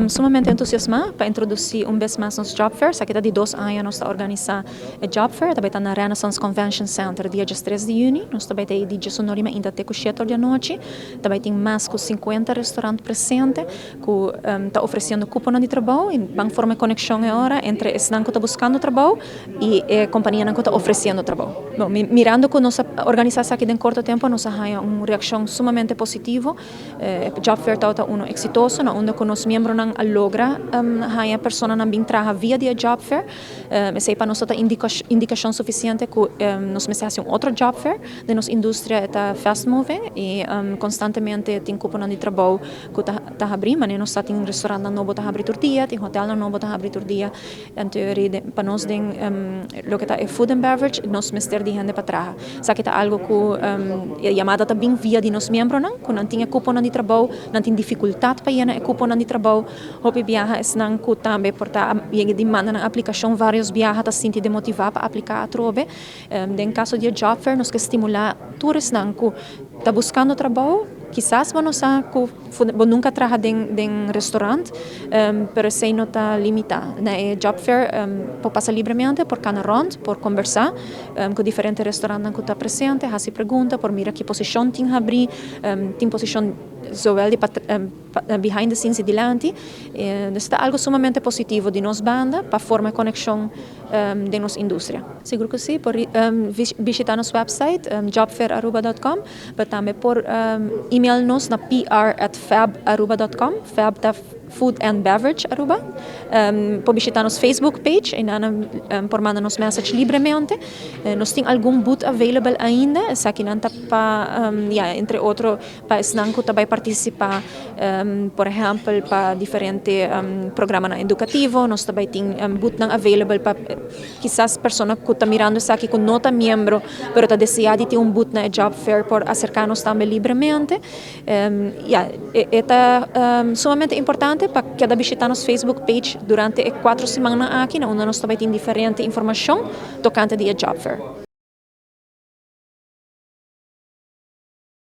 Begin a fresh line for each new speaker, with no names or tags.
Sumamente entusiasma pa introduci un bes mas nos Job Fair. Esaki ta di 2 aña nos ta organisa e Job Fair. Tambe ta na Renaissance Convention Center dia 3 di juni. Nos tambe tin di 19 ainda te 7 di anochi. Tambe tin mas cu 50 restaurant presente cu ta ofreciendo cupo di trabou y ban forma conexion awor entre esnan cu ta buscando trabou y e compania cu ta ofreciendo trabou. Bon, mirando cu nos a organisa aki den corto tempo, nos a haya un reaccion sumamente positivo. Job Fair ta uno exitoso, na unda cu nos miembronan a logra haya personanan bin traha via di Job Fair. Esey pa nos ta indicacion suficiente cu nos mester un otro Job Fair. Den nos industria ta fast moving y constantemente tin cupo di trabou cu ta habri, mas nos tin restaurant nobo ta habri tur dia, tin hotel nobo ta habri tur dia. Anto, pa nos den loke ta food and beverage, nos mester di hende pa traha. Esaki ta algo cu yamada ta bin via di nos miembronan, cu nan tin cupo di trabou, nan tin dificultad pa yena cupo di trabou. Hopi biaha esnan cu tambe por ta yega di manda nan aplicacion varios biaha, ta sinti demotiva pa aplica atrobe. Den caso di Job Fair, nos kier stimula tur esnan cu ta buscando trabou. Kisas bo no sa cu bo nunca a traha den restaurant, pero esey no ta limita. Na e Job Fair por pasa libremente, por cana rond, por combersa cu diferente restaurant cu ta presente, haci pregunta, por mira ki posicion tin habri, tin posicion zowel di behind the scenes y dilanti. Ta algo sumamente positivo di nos banda pa forma conexion den nos industria. Sigur cu si, por bishita nos website jobfairaruba.com, pero tambe por email nos na pr@fabaruba.com, fab ta Food and Beverage Aruba. Por bishita nos Facebook page y nan por manda nos message libremente. Nos tin algun booth available ainda, esakinan ta pa, yeah, entre otro, pa esnan cu tambe participa, por ehempel, pa diferente programa educativo. Nos tambe tin booth nan available pa kisas persona cu ta mirando esaki cu no ta miembro, pero ta desea di tin un booth na Job Fair, por acerca nos tambe libremente. Yeah, ta sumamente importante pa keda bishita nos Facebook page durante e 4 siman aki, unda nos tambe tin diferente informacion tocante di Job Fair.